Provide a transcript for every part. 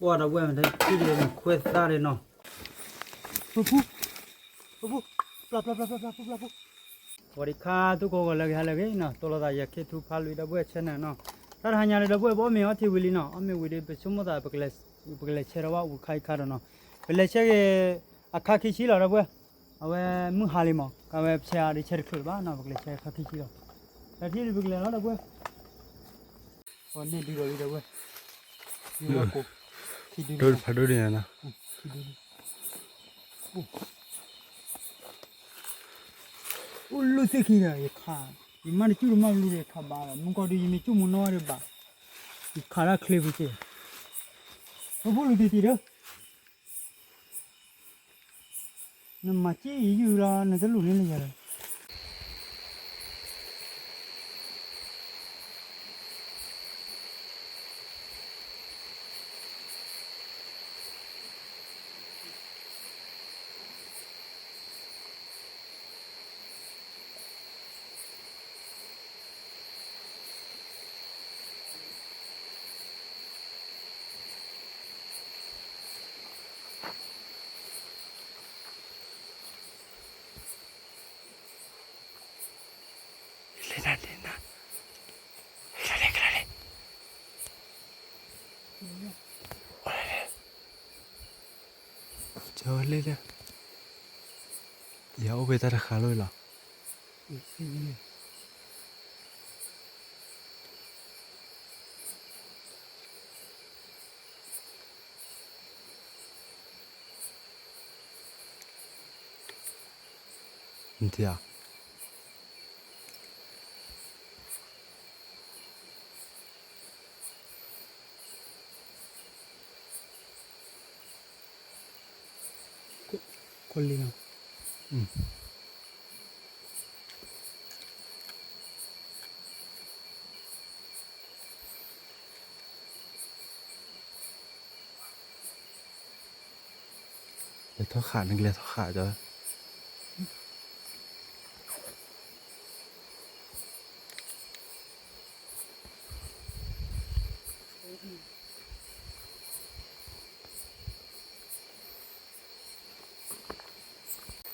ပှၤဒီပုၢ်ဝဲၢ် မ့ၢ်တၢ်ခံဒုးန့ၣ် ခွဲးသၣ်ဒုးနီၤ. ပပူ, ပပူ, ပျၢ်ပျၢ်ပျၢ်ပျၢ်ပျၢ်ပူပျၢ်ပူ. စဝၤဒံခါ သုကိးဂီၤလၢအဂ့ၤ ဟါလၢအဂ့ၤနီၤ, တိၢ်လိာ်သးယၤခ့ထူဖးလွံၢ် ဒီပုၢ်ဝဲၢ် channel နီၤ. တၢ်တဟါညါဒီး ဒီပုၢ်ဝဲၢ် ပအီၣ်မ့ၤအီထံဝံၤလံနီၤ, အီၣ်မ့ၤဝံၤဒီး ပဆိကမိၣ်သး ပကလဲၤဆဲးထီၣ်ဘၣ်ဝံၤခါအံၤခါဒီးနီၤ, ပလဲၤဆဲးက့ၤ အခါခံဆံလီၤ ဒီပုၢ်ဝဲၢ်, အဝဲမုၢ်ဟါလံမး, အဝဲဆဲးအါဒီးဆဲးတချုးဘၣ်နီၤ, ပကလဲၤဆဲးခါခံဆံလီၤ, တထံၣ်ဒုးပကလဲၤလီၤ ဒီပုၢ်ဝဲၢ်. အန့ၣ်ဒုးဂီၤလံ ဒီပုၢ်ဝဲၢ်, ခံဒုး, ဖးဒိၣ်ဒုး, အိၣ်လၢသ့ၣ်ခံဒီး ယခး, ယမါတစူၣ်တမၢ်ဘျူးဒီး ယခးဘၣ်ဒီး မုၢ်ကီၢ်ဒုး ယမ့ၢ်စူၣ်မူနီၣ်ဒီးဘၣ်, ယခးတၢ်ချ့ပူၤက့ၤ, ပဖိလူၤတံၢ်တံၢ်ဒီး နမၤစ့ၢ်ယုၢ်လီၤ နတလူၤန့ၢ်လၢယၤဒီး လဲၤနၤ လဲၤနၤ, လဲၤလီၤ လဲၤလီၤ လဲၤလီၤ, လဲၤလီၤ, လဲၤလီၤ, ယအိၣ်ဖဲတၢ်တဃာ်လီၤလီၤ. နထံၣ်ဧါ, ခိၣ်လံနီၤ, လဲၤထီၣ်ဃာ် နကလဲၤထီၣ်ဃာ်ဒီး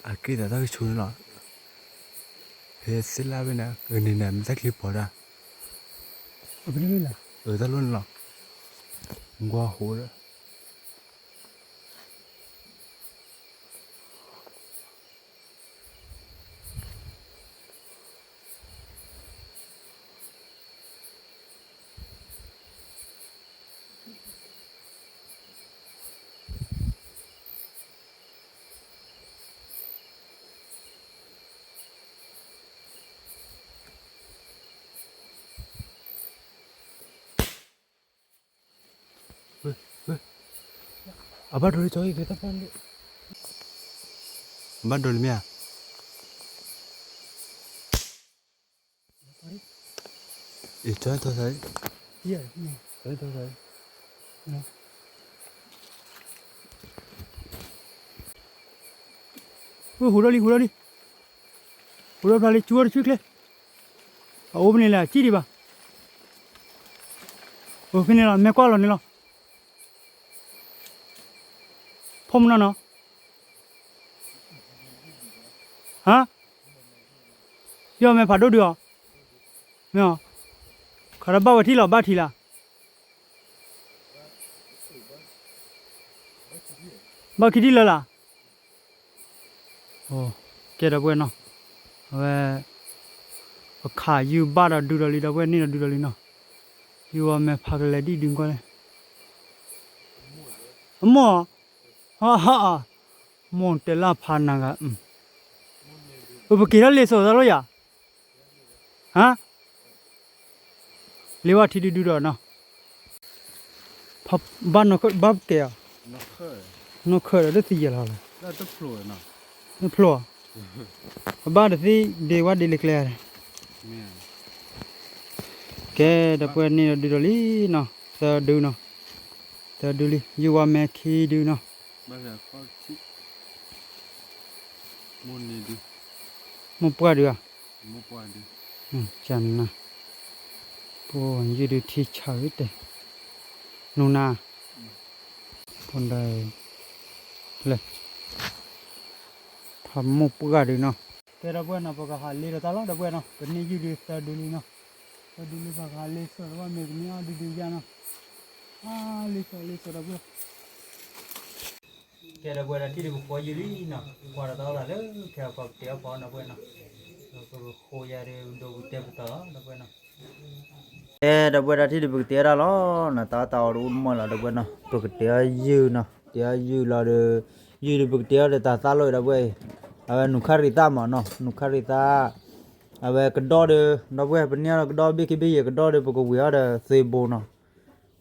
အက့ၢ်သးတၢ်ကဆူန့ၣ်လီၤ, ဖဲသ့ၣ်လၣ်ဝဲန့ၣ် ဂ့ၤန့ၢ်န့ၣ် မ့ၢ်တၢ်ချံပီၤဒၣ်, အတၢ်လိၣ်န့ၣ်လီၤ, ကွၢ်ဟိဒီး အဘၣ်ဒိလံ ကၠီအံၤ က့ၤတၢ်ပၢ်လံ, အဘၣ်ဒိလံမ့ၢ်ဧါ, အံၤ ကၠီထီၣ်သး, ကၠီထီၣ်သး, ဟူးထီၣ်လံ ဟူးထီၣ်လံ, ဟူးထီၣ်ဖျါလံ ကၠူအီၤတဆံချ့, အအိၣ်ဖဲန့ၣ်လၢအစံၣ်ဒံးဘၣ်, အိၣ်ဖဲန့ၣ်လီၤ မဲာ်ကွၢ်လီၤန့ၣ်လီၤ, ဖီၣ်မုၢ်နီၢ်နီၤ, ဟါ, ယီၢ်မဲာ်ဖးဒိၣ်ဒုးအီၤ, မ့ၢ်အီၤ, ခးဒီးဘၣ်ဝဲထံၣ်လီၤ ဘၣ်ထံၣ်လၢ ဘၣ်ခံထံၣ်လၢလၢ်, ကဲဒီပုၢ်ဝဲၢ်နီၤ, အဝဲ ပခးယုၢ်ဘၣ်ဒီးဒုဒီးလံ ဒီပုၢ်ဝဲၢ်န့ၣ်ဒီးဒုဒီးလံနီၤ, ယုၢ်ဝဲမဲာ်ဖးကလဲၤဒံၣ်ဒုးကွၢ်လဲၣ်, အမိၢ်, ဟါဟါ, မိၢ်တဲလၢဖးနၤဂၤ, ပက့ၤထီၣ်လ့ၤစိးသးလိယၤ ဟါ, လ့ဝါထံဒုဒုဒီးနီၤ, ဘၣ်နီၢ်ကဲအီၤ, နီၢ်ခၢၣ်ဒီးတသံယဲၢ်လီၤလီၤ, တဖျိ, အဘၣ်တသံဒ့ဝါဒ့လၢကျဲ, ကဲဒီပုၢ်ဝဲၢ်န့ၣ်ဒီးဒုဒီးလံနီၤ, သၢဒုနီၤ, သၢဒုလံ ယုၢ်ဝါမဲာ်ခံဒုနီၤ, မိၢ်ပှၢ်ဒုဧါ, ကနၤ, ပယုၢ်ဒုထံဆၢတဲ, နူၤနၤ, ပှၤ ဒ်လဲၣ်, ဖးမိၢ်ပှၢ်ဒုးနီၤ, ကဲဒီပုၢ်ဝဲၢ်နီၤ ပကဟးလ့ဒီးတၢ်လီၤ ဒီပုၢ်ဝဲၢ်နီၤ, ပန့ၢ်ယုၢ်ဒုးသၢဒုလံနီၤ, သၢဒုလံ ပကဟးလ့ဆိဒီး မ့ၢ်ကန့ၢ်အီၣ်ဒုဒုယါနီၤ, အါ လ့ဆိလ့ဆိဒီပုၢ်ဝဲၢ် ကဲဒီပုၢ်ဝဲၢ် တၢ်ထံၣ်ဒုးပဃီယုၢ်လံနီၤ, ကွၢ်ဒီးတၢ်အီၣ်သးလၢခဲအကီၢ်ကတဲအီၣ်ပှၤနီၤ ဒီပုၢ်ဝဲၢ်နီၤ, ပကဃိယၤဒုးဒိပူၤတဲပတီၢ်လီၤ ဒီပုၢ်ဝဲၢ်နီၤ, ကဲဒီပုၢ်ဝဲၢ် တၢ်ထံၣ်ဒုးပကတဲဒၣ်လီၤ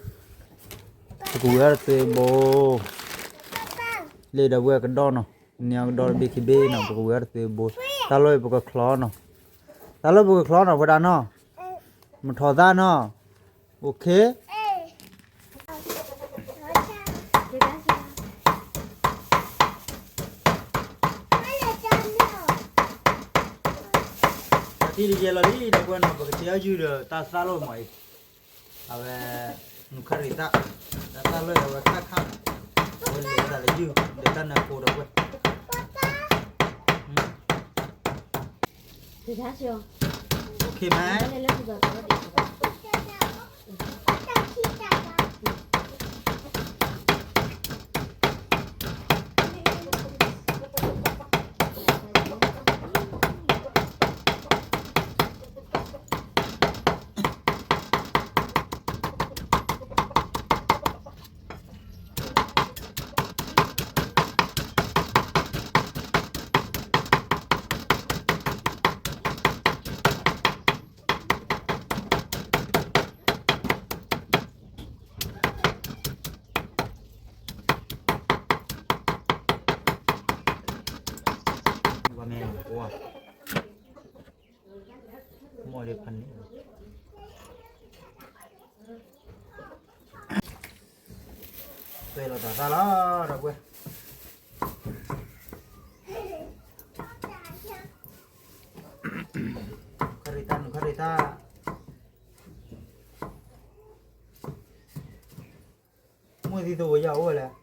နီၤ, တၢ်အီၣ်တၢ်အီတအိၣ်တမီၢ်လီၤ ဒီပုၢ်ဝဲၢ်နီၤ, ပကတဲအီၣ်ယုၢ်နီၤ, တဲအီၣ်ယုၢ်လီၤဒီး, ယုၢ်ဒုးပကတဲအီၣ်ဒီးတၢ်သၣ်လိၣ်ဒီပုၢ်ဝဲၢ်, အဝဲနူၤခၣ်ရံးသၣ်မးနီၤ, နူၤခၣ်ရံးသၣ်, အဝဲကဒီၣ်ဒီး ဒီပုၢ်ဝဲၢ် ပန့ၢ်အီၤဒီးကဒီၣ်ဘ့ၣ်ခံဘ့ၣ်ယဲၢ် ကဒီၣ်ဒီး ပကဝံၤအီၤဒီးသွ့ဘိနီၤ, ကဒီၣ်ဒီး ပကဝံၤအီၤဒီးသွ့ဘိ, လ့ဒီပုၢ်ဝဲၢ် ကဒီၣ်နီၤ, ပန့ၢ်အီၤကဒီၣ်ဒီးဘ့ၣ်ခံဘ့ၣ်နီၤ ပကဝံၤအီၤဒီးသွ့ဘိ, တၢ်လိၣ်အံၤပကချီနီၤ, တၢ်လိၣ်ပကချီနီၤ ဖိဒၣ်နီၤ, မထီသၣ်နီၤ, အိၣ်ခ့ တၢ်ထံၣ်တယဲၢ်လီၤလံ ဒီပုၢ်ဝဲၢ်နီၤ, ပကတဲအီၣ်ယုၢ်ဒီးတၢ်သၣ်လိၣ်မးအံၤ, အဝဲ, နူၤခၣ်ရံးသၣ်, တၢ်သၣ်လိၣ်အံၤအဝဲခၣ်ခၣ်မး, အဝဲလဲၤသးလၢယုၢ် ဒီးတၢ်နၢဖိဒီပုၢ်ဝဲၢ်, အိၣ်ခ့မး မ့ၢ်ဒ်ဖးန့ၣ်, သွဲလီၤတၢ်သၣ်လီၤ ဒီပုၢ်ဝဲၢ်, ခရံာ်တၢ်နုာ်ခရံာ်တၢ်, မုၢ်သံသိဝဲယၤအိၣ်ဝဲလဲၣ်,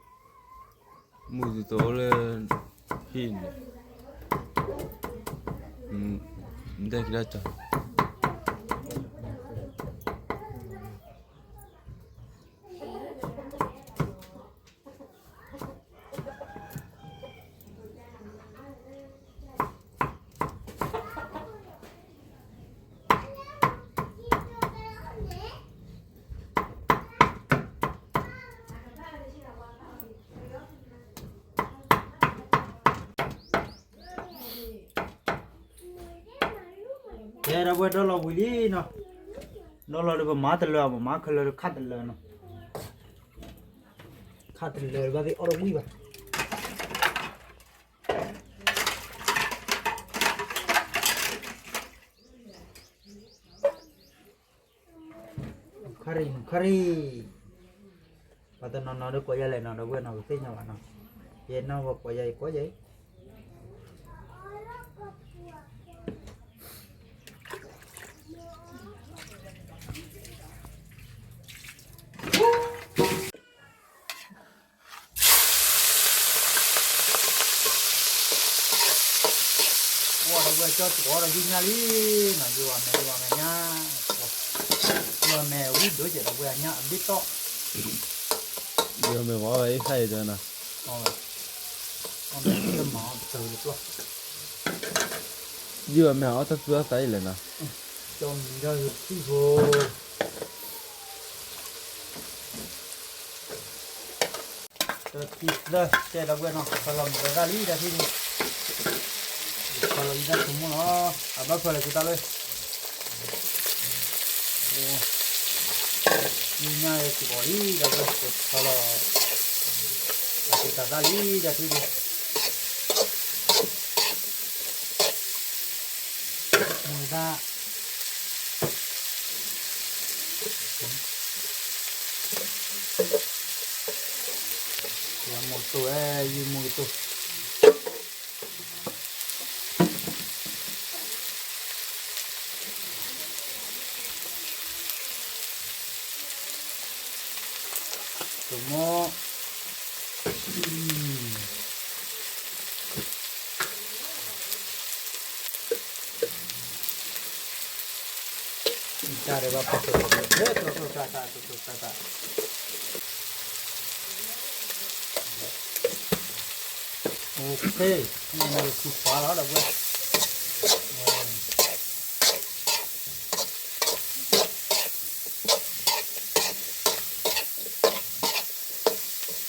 မုၢ်သံသိလၢ, ဟံၣ်န့ၣ်, မ့ၢ်တၢ်ကဒါကၢ် ကဲ ဒီပုၢ်ဝဲၢ် ဒီလီၤဝံၤလံနီၤ, ဒီလီၤဒီးပမၤတလၢ ပမၤခဲလၢာ်ဒီးခးတလၢနီၤ, ခးတလၢဘၣ်သ့ၣ်အီၣ်တဝံၣ်ဘၣ်. ခါရံၣ် ခါရံၣ်, ပှၤတနီၤနီၤဒီးကိးယၤလဲၣ်နီၤ ဒီပုၢ်ဝဲၢ်နီၤ ပသ့ၣ်ညါဘၣ်နီၤ, ယဲနီၢ်ဝဲကိးယၤအံၤ ကိးယၤအံၤ ဝဲဒီးဝဲကၠီသကိးဒီးဝံၣ်ညၣ်လံနီၤ, ယိၤအမဲာ် ယိၤအမဲာ်ညၣ်, ယိၤအမဲာ်ဝံၣ်ဒိၣ်ကဲးဒီးဝဲအညၣ်အဘ့ၣ်တီၢ်, ယိၤအမဲာ်မၤအီၣ်ဝဲအ့ၣ်ခါအံၤဒီးနီၤ, ယိၤအမဲာ်အီၣ်တၢ်သူၣ်အီၣ်သးအံၤလဲၣ်နီၤ, ကၠီမံၤဒီးယထံၣ်ဖိ တၢ်ခံသၢ ကဲဒီပုၢ်ဝဲၢ်နီၤ ဖၢလီၤမုာ်တၢ်သၣ်လံ တၢ်ထံၣ်န့ၣ်, ဖၢလီၤယတၢ်ဆိကမိၣ်လီၤ, အဘၣ်ဖၢလီၤသုတၢ်လၢ, ယညၣ်စ့ၢ်ကီးလံ ဒီပုၢ်ဝဲၢ် ကဖၢလီၤ, တၢ်သၣ်လံ တၢ်ထံၣ်န့ၣ် မုာ်တၢ် ယမိၢ်တိၢ်ဝဲ ယမိၢ်တိၢ်, တိၢ်မိၢ် တၢ်ဒီးဘၣ်ဖီၣ်ကျိကျိကျိ လၢကျိကျိကျါကျါ ကျိကျိကျါကျါ OK, န့ၣ်မ့ၢ်ထံခွါလီၤ ဒီပုၢ်ဝဲၢ်, ဘိးဒီးလၢထံတစဲး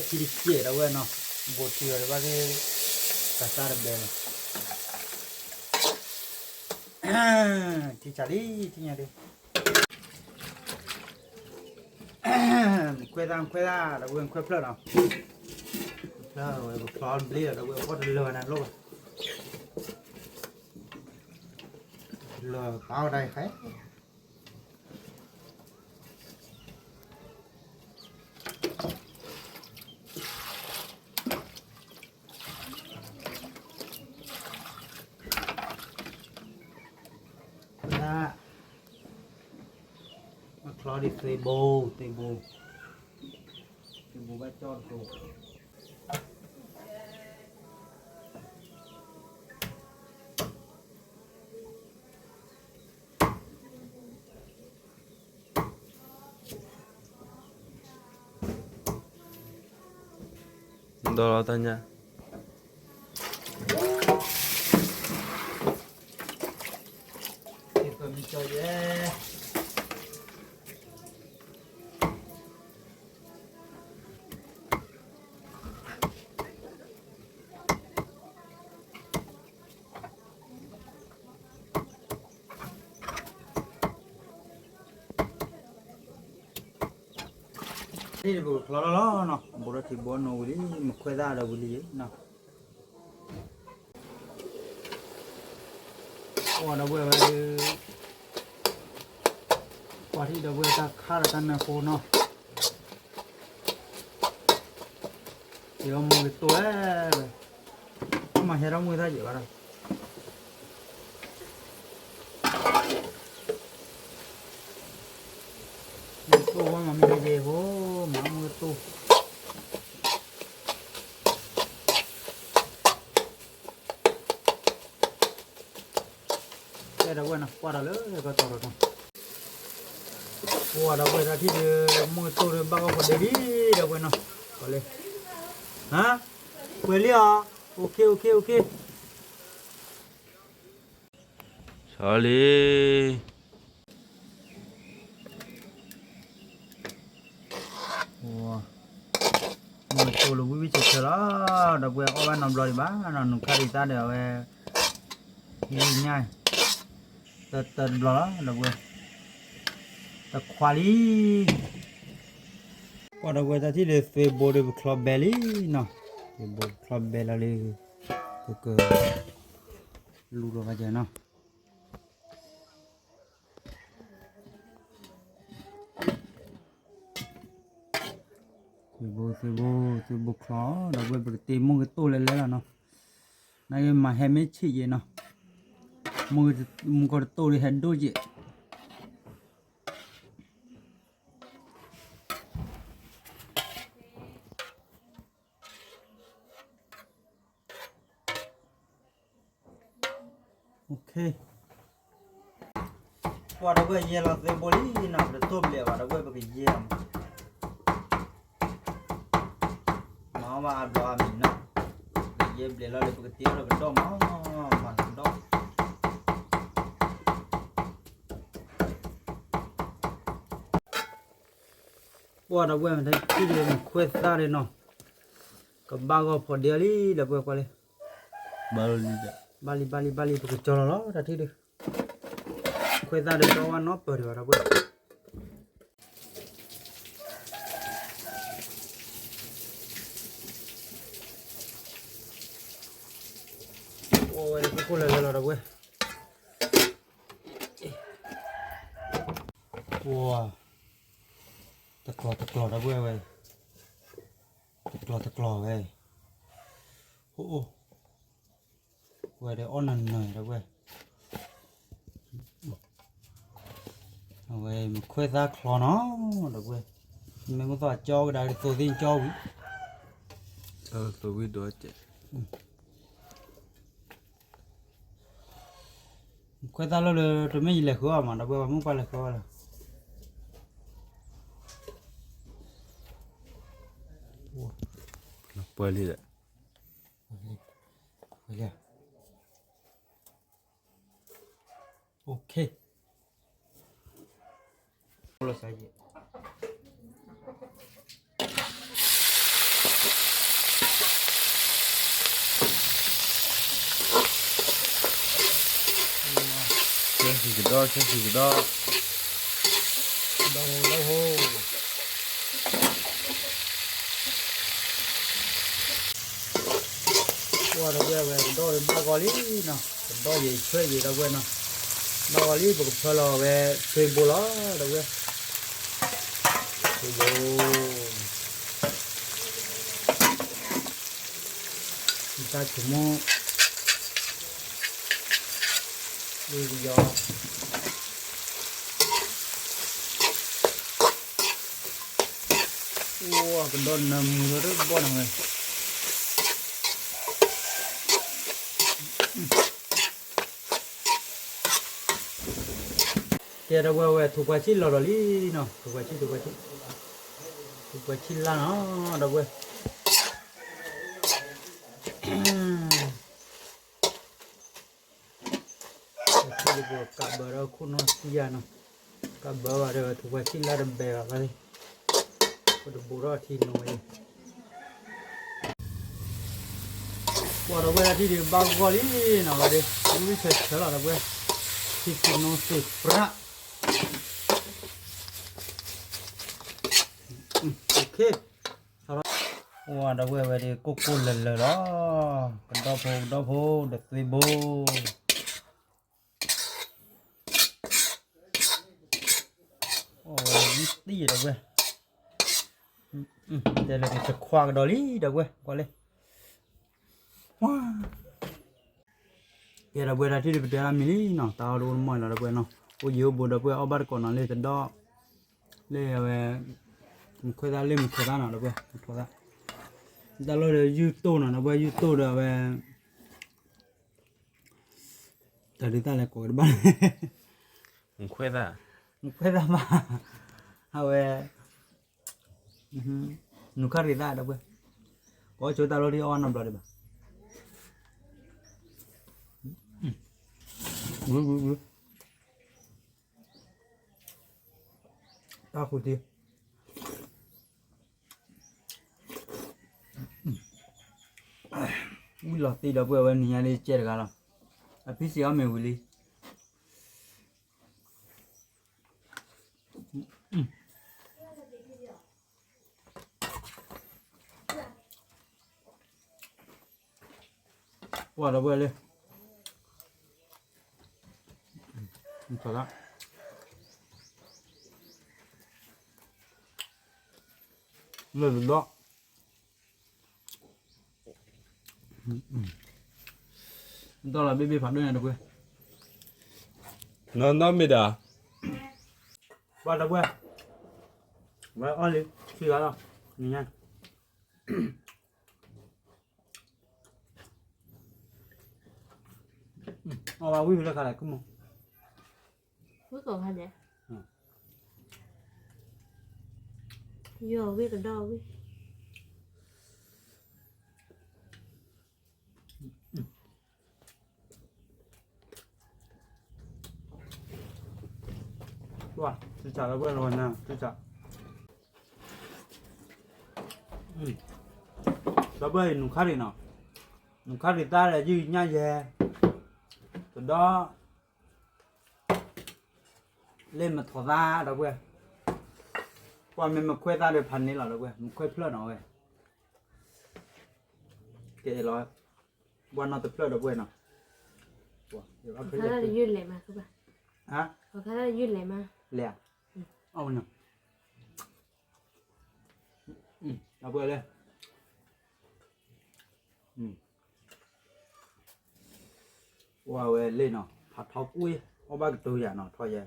ဒီပုၢ်ဝဲၢ်နီၤ, ဘိးထံအီၤဒီးဘၣ်သ့ၣ် တၢ်သၣ်တဘဲလီၤ, ထံဆးလံ ထံညါဒုး ခွဲးသၣ်ခွဲးသၣ် ဒီပုၢ်ဝဲၢ် ခွဲးဖျၢၣ်နီၤ, ခွဲးဖျၢၣ်ဝဲ ပဖျီဘျ့လီၤ ဒီပုၢ်ဝဲၢ် ပှၢ်တလၢာ်ဝဲန့ၣ်လိၣ်ဘၣ်, တလၢာ်ပာ်ဝဲဒၣ်ယခါ ခွဲးသၣ်, မ့ၢ်ချီဒ်သွ့ဘိ, သွ့ဘိ, သွ့ဘိဘၣ်ကၠီတကိး ဒီးလီၤတၢ်ညါ ဒ်ပကဖျီလီၤလီၤနီၤ, ဘိးဒီးထံဘိနီၤဝံၤလံ, မ့ၢ်ခွဲးသၣ်ဒီးဝံၤလံနီၤ, အိၣ်ဒီပုၢ်ဝဲၢ်ဝဲ, ပှၤထံၣ်ဒီပုၢ်ဝဲၢ်တၢ်ခါဒီးတၢ်နၢၤဖိနီၤ, ယမူကတိၢ်ဝဲ, မ့ၢ်ဟဲထီၣ်မူသၣ်ယဲၢ်ဘၣ်ဒီး မ့ၢ်တိၢ်ဝဲမ့ၢ်မ့ၢ်ယဲၢ်ဖိ, မ့ၢ်မူကတိၢ်, ကဲဒီပုၢ်ဝဲၢ်နီၤ, ကွၢ်ဒီးလၢကတီၤဒီးနီၤ, ကွၢ်ဒီပုၢ်ဝဲၢ်တၢ်ထံၣ်ဒီး မူကတိၢ်ဒီးဘၣ်ဂီၢ်ဖိဒဲလံ ဒီပုၢ်ဝဲၢ်နီၤ, ကွၢ်လၢ, ဟါ, ပှဲၤလံအီၤ, OK OK OK ဆီလံ, မူကတိၢ်လၢဝံၣ်ဝံၣ်ဆၢဆၢလီၤ, ဒီပုၢ်ဝဲၢ်အီၣ်ဘၣ်နီတဘျီဒံးဘၣ်နီၤ, နူၤခါဒံးသၣ်ဒီးအဝဲ, ဝံၣ်ညါ, တၢတၢတဘျီလီၤ ဒီပုၢ်ဝဲၢ်, တခွါလံ ကွၢ်ဒီပုၢ်ဝဲၢ်တၢ်ထံၣ်ဒီး သွ့ဘိဒီးပချီဘဲလံနီၤ, သွ့ဘိပချီဘဲလီၤလံ, ပက, လူၤဒီးဘၣ်ကနီၤ, သွ့ဘိ သွ့ဘိ သွ့ဘိချီ ဒီပုၢ်ဝဲၢ် ပကတ့မိၢ်ကတိၢ်လဲၤလဲၤလီၤနီၤ, နာ်က့မၤဟဲမ့ၢ်ဆံးယဲနီၤ, မူကတိၢ်ဒီးဟဲဒိၣ်ကဲ ကွၢ်ဒီပုၢ်ဝဲၢ် ယဲလီၤသွ့ဘိလံနီၤ, ပတတိၢ်ဘျဲးဘၣ် ဒီပုၢ်ဝဲၢ် ပကယဲလီၤမး, မၤအီၣ်ဘၣ်အါဘျီအါမံၤနီၤ, ပကယဲဘျဲးလီၤလံ ပကတ့အီၣ်ဒီးကဒီၣ်မး, မၤလီၤကဒီၣ် ကွၢ်ဒီပုၢ်ဝဲၢ် မ့ၢ်တၢ်ထံၣ်ဒီး မ့ၢ်ခွဲးသၣ်ဒီးနီၤ, ကဘၣ်ဂီၢ်ဖိးဒ့လံ ဒီပုၢ်ဝဲၢ်ကွၢ်လံ, ဘၣ်လံ ဘၣ်လံ ဘၣ်လံ ပကကၠီလီၤလီၤ တၢ်ထံၣ်ဒီး, ခွဲးသၣ်ဒီး ဒီဝဲနီတပၢၢ်ဒံးဘၣ် ဒီပုၢ်ဝဲၢ် အိၣ်ဝဲဒၣ်ခိၣ်ခိၣ်လၢလၢလီၤ ဒီပုၢ်ဝဲၢ်, ပှၤ, တကျီၤတကျီၤ ဒီပုၢ်ဝဲၢ်ဝဲ, တကျီၤတကျီၤဝဲ, အိၣ်အိၣ်, ဝဲဒီးအီၣ်နၢၤနၢၤ ဒီပုၢ်ဝဲၢ်, အဝဲမ့ၢ်ခွဲးသၣ်ချီနီၤ ဒီပုၢ်ဝဲၢ်, မ့ၢ်မ့ၢ်သီၣ်ကၠီကဒါက့ၤသိးသ့ၣ်ကၠီဝံၤ, သိးဝံၤဒီးကဲး, မ့ၢ် ခွဲးသၣ်လၢလၢတမ့ၢ်ယလဲၤဃုအီၣ်မး ဒီပုၢ်ဝဲၢ် ပှၤမုၣ်ပှၢ်လဲၤဃုအီၣ်လၢ ပှဲၤလံဒီး ပှဲၤလံ OK ဆဲဟံၣ်ကဒီး ဆဲဟံၣ်ကဒီး ဒီဟိ ဒီဟိ ပှၤဒီပုၢ်ဝဲၢ် ကဒီးဘၣ်ဂီၤလံနီၤ ကဒီးယံာ်ဆွဲယံာ်ဒီပုၢ်ဝဲၢ်နီၤ ဘၣ်ဂီၤလံ ပကဖၢလီၤဝဲ ဆွဲဘိလီၤ ဒီပုၢ်ဝဲၢ် ဆွဲဘိ ယတၢ်ဆိကမိၣ် လၢယီၤ အိၣ်ကဒီးနၢမူဒီးတဘီၣ်န့ၣ်ဝဲ ကဲဒီပုၢ်ဝဲၢ် ထိၣ်ပှၢ်ဆံၣ်လီၤဒီးလံနီၤ ထိၣ်ပှၢ်ဆံၣ် ထိၣ်ပှၢ်ဆံၣ် ထိၣ်ပှၢ်ဆံၣ်လၢ်နီၤ ဒီပုၢ်ဝဲၢ် ပကးဘၢဒီးခိၣ်နီၢ်သံယၤနီၤ ကးဘၢဘၣ်ဒီး ထိၣ်ပှၢ်ဆံၣ်လၢ်တဘဲဘၣ်ဘၣ်လံ ပတဘိးထီၣ်ထံနီၤအံၤ ပှၤဒီပုၢ်ဝဲၢ် တၢ်ထံၣ်ဒံးဘၣ်ဂီၢ်လံနီၤ ဝဲဒၣ် ဝံၣ်ဆၢဆၢလီၤ ဒီပုၢ်ဝဲၢ် ထံသံးနိသ့ၣ်ပြး အိၣ် ဒီပုၢ်ဝဲၢ် ဝဲဒၣ် ကိၢ်ကိၢ်လၢၤလၢၤလီၤ ကဒီဖိ ကဒီဖိ ဒီးသွ့ဘိ အိၣ်ဝဲဒၣ် ဝံၣ်သံယဲ ဒီပုၢ်ဝဲၢ် တဲလၢကခွါကဒီးလံ ဒီပုၢ်ဝဲၢ် ကွၢ်လၢ ကဲ ဒီပုၢ်ဝဲၢ် တၢ်ထံၣ်ဒံး ပတဲဒၣ်မံၤလံနီၤ တၢ်အီၣ်တအိၣ်တမီၢ်လီၤ ဒီပုၢ်ဝဲၢ်နီၤ အိၣ်ယံၤအိၣ်ဘူး ဒီပုၢ်ဝဲၢ် အီၣ်ဘၣ်တကိးနီၤ လၢကဒီး လၢအဝဲ မခွဲးသၣ်လၢမခွဲးသၣ်နီၤ ဒီပုၢ်ဝဲၢ် မခွဲးသၣ် တၢ်လီၢ်ဒီး ယုၢ်တိၢ်နီၤ ဒီပုၢ်ဝဲၢ် ယုၢ်တိၢ်ဒီးအဝဲ တၢ်ဒုးသၣ်လဲၤကိးက့ၤတဘၣ် မခွဲးသၣ် မခွဲးသၣ်မး အဝဲ နူၤခၣ်ရံၣ်သၣ် ဒီပုၢ်ဝဲၢ် ကိးဆိတၢ်လီၢ်ဒ်အီၣ်နီတဘျီဒံးဘၣ် တၢ်ဃုတံၢ် ဝံၣ်လီၤသံ ဒီပုၢ်ဝဲၢ် ဝဲနံၤညါလၢကဲတဂၤလီၤ အဖံစံးအီၣ်မ့ၢ်ဝံၤလံ ပှၤဒီပုၢ်ဝဲၢ်လၢ လၢၢ်တဒီး ဒီးလီၤဘ့ၣ်ဘ့ၣ်ဖးဒိၣ်ညါ ဒီပုၢ်ဝဲၢ် နီၢ်နီၢ်မ့ၢ်ဒၣ် ပှၤဒီပုၢ်ဝဲၢ် ဝဲအီၣ်လံ ခံဂၤလီၤ နံၤညါ အီၣ်ဝဲဝံၣ်ဖဲလဲၣ်ခါလဲၣ် ကုမူ ဝံၣ်ကိးခါလဲၣ် ယီၤဝံၣ်ကဒီးဝံၣ် ဝါ သုစးလၢပှဲၤလီၤညါ သုစး ဒီပုၢ်ဝဲၢ် နူၤခၣ်ရံၣ်နီၤ နူၤခၣ်ရံၣ်သၣ်ဒီး ယုၢ်ညၣ်ယဲ တဒီ လၢမထီၣ်သၣ် ဒီပုၢ်ဝဲၢ် ပှၤမ့ၢ်မခွဲးသၣ်ဒီးဖးန့ၢ်လီၤ ဒီပုၢ်ဝဲၢ် မခွဲးဖျၢၣ်နီၤဝဲ ကဲလီၤ ပှၤနီတဖျၢၣ် ဒီပုၢ်ဝဲၢ်နီၤ လဲၤ ဒီပုၢ်ဝဲၢ်လၢ ဝဲဝဲလ့ၣ်နီၤ ဖးထီကွံာ် အီၣ်ဘၣ်ကတိၤယၤနီၤ ထီယဲ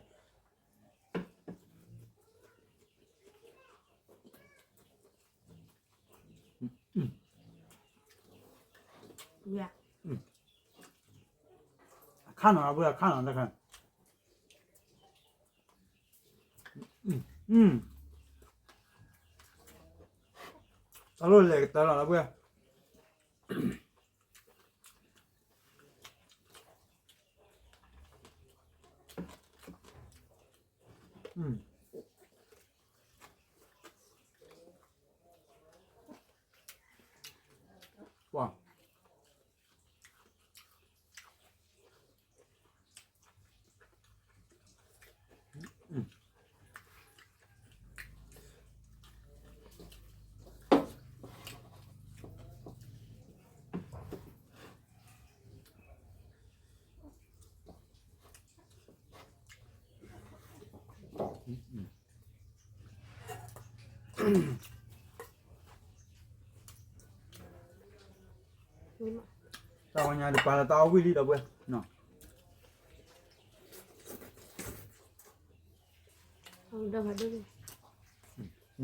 အ ခါနီၤ ဒီပုၢ်ဝဲၢ် ခါနီၤ တခါ, တၢ်လိၣ်လဲၤကတၢၢ်လီၤ ဒီပုၢ်ဝဲၢ်. တၢ်ဝဲညါဒ်ပာ်လီၤတၢ်အီၣ်ဝံၣ်လံ ဒီပုၢ်ဝဲၢ်နီ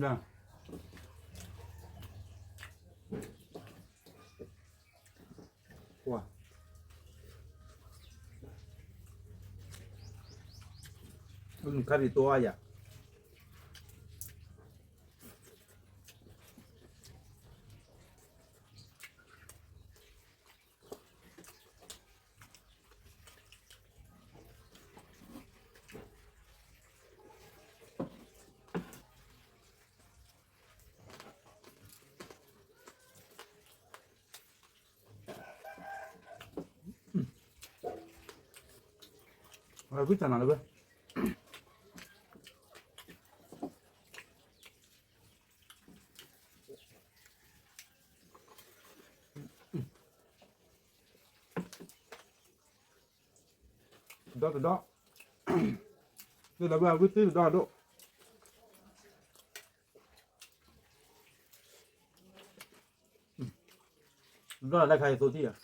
ၤ. ကွၢ်, ခါဒံးတိအါယၤ. ဝဲကွံာ်တၢ်နၤလၢဝဲ, တဒီတဒီ, ဒီးဝဲကွံာ်တၢ်တဒီဒိၣ်, တဒီလၢခါအံၤသိထံၣ်ဧါ.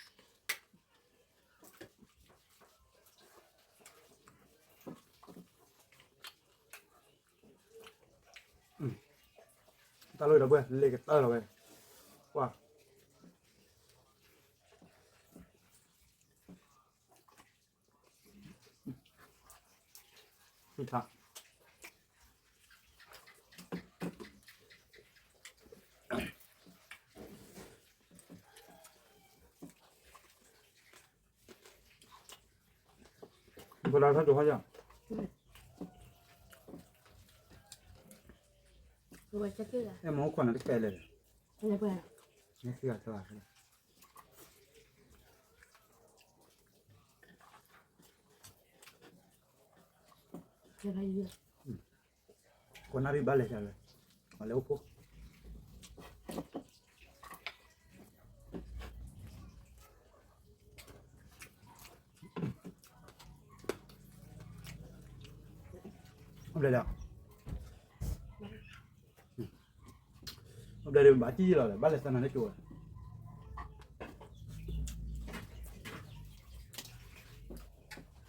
တၢ်လီၢ်ဒီပုၢ်ဝဲၢ် လဲၤကတၢၢ်လီၤဝဲ, ကွၢ်, ပဒီးထီၣ်ကၠိဟီယၤ, အဲၣ်မဟိခွါန့ၣ်တကဲလဲၣ်, ကိးနၣ်ရံၣ်ဘၣ်လဲၤကလဲၣ်, လဲၤအိၣ်ဖိ ဘျဲၣ်ဒီး, ဘျဲၣ်ဒီးဘၣ်ကံၣ်လီၤ ဘၣ်လဲၤသနၤန့ၣ်ကၠိဝဲ, ပှၤဒီပုၢ်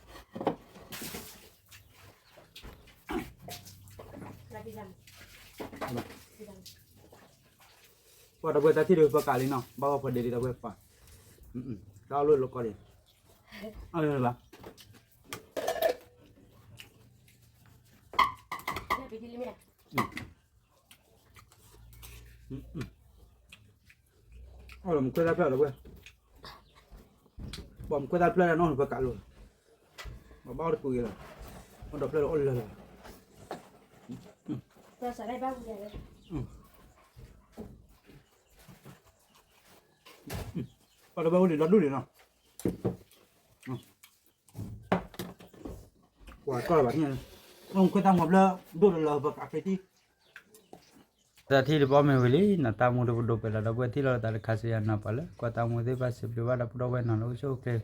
ဝဲၢ် တၢ်ထံၣ်ဒုးပကးလံနီၤ ဘၣ်ဂီၢ်ဖီဒ့လံ ဒီပုၢ်ဝဲၢ်ပှၤ, တၢ်အီၣ်လိၣ်လီၤကီလံ, အီၣ်လၢလၢ် အီၣ်လီၤမူခွဲးတၢ်ဖျၢၣ်ဒီပုၢ်ဝဲၢ်, ပှၤမူခွဲးတၢ်ဖျၢၣ်ဒီးနီၢ်နပကးလိာ်, ပှၤဘၣ်အီၣ်တပူၤဂ့ၤလီၤ, အီၣ်ဒီးဖျၢၣ်ဒီးအီၣ်လၢလၢ, ပှၤဒီပုၢ်ဝဲၢ်အိၣ်လံဒီဒူၣ်လံနီၤ, ပှၤကီၢ်လၢၤဘၣ်န့ၣ်, မူခွဲးတၢ်မူဘျၢဒိၣ်လၢလၢပကးဖဲတံၢ် တၢ်ထံၣ်တဘီမ့ၢ်ဝံၤလံနီၤ တၢ်မူတပဒိၣ်ပှဲၤလီၤ ဒီပုၢ်ဝဲၢ်ထံၣ်လီၤတၢ်တခါစံးယၤနီၤ ပှၤလၢကွၢ်တၢ်မူသ့ၣ်တဖၣ်စံးဘျုးဘၣ်ဒီးပဒီပုၢ်ဝဲၢ်နီၤ လၢအိၣ်ဆူၣ်အိၣ်ချ့,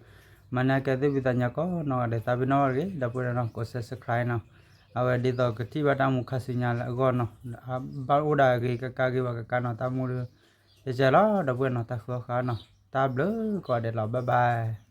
မၤနၢၤကဲသ့ၣ်ဖံးသးညီကိးနီၢ်ဂၤဒဲး သးပ့ၤနီၣ်ဂ့ၤ ဒီပုၢ်ဝဲၢ်နီၤ ကိး subscribe နီၤ, အဝဲဒ်သိးကထံၣ်ဘၣ်တၢ်မူခါဆူညါလၢအဂီၢ်နီၤ, ဘၣ်အိၣ်ဒၣ်ဂ့ၤကကါဂ့ၤဘၣ်ကကါနီၤ တၢ်မူဒီး, တကဲလီၤ ဒီပုၢ်ဝဲၢ်နီၤ တၢ်ဃုအီၣ်ဃုအီနီၤ တၢ်ဘျုးကိးဂၤဒဲးလီၤ bye bye.